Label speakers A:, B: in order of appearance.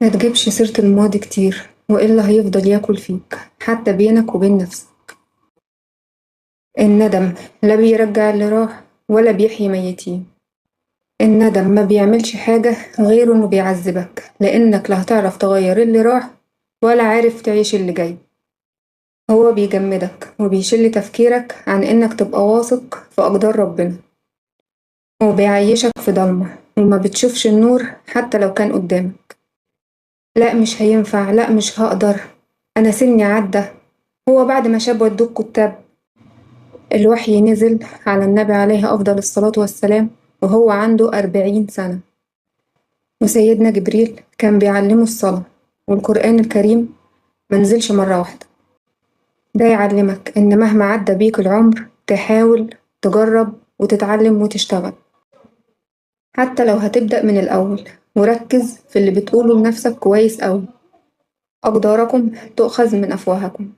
A: ما تجيبش سيرة الماضي كتير، وإلا هيفضل ياكل فيك حتى بينك وبين نفسك. الندم لا بيرجع اللي راح ولا بيحيي ميتين. الندم ما بيعملش حاجة غير إنه بيعذبك، لأنك لا هتعرف تغير اللي راح ولا عارف تعيش اللي جاي. هو بيجمدك وبيشل تفكيرك عن إنك تبقى واثق في أقدار ربنا، وبيعيشك في ضلمة وما بتشوفش النور حتى لو كان قدامك. لا مش هينفع، لا مش هقدر، أنا سني عدى، هو بعد ما شاب ودوك كتاب. الوحي نزل على النبي عليه أفضل الصلاة والسلام وهو عنده 40 سنة، وسيدنا جبريل كان بيعلمه الصلاة، والقرآن الكريم منزلش مرة واحدة. ده يعلمك إن مهما عدى بيك العمر تحاول تجرب وتتعلم وتشتغل، حتى لو هتبدأ من الأول، وركز في اللي بتقوله لنفسك كويس أوي. أقداركم تؤخذ من أفواهكم.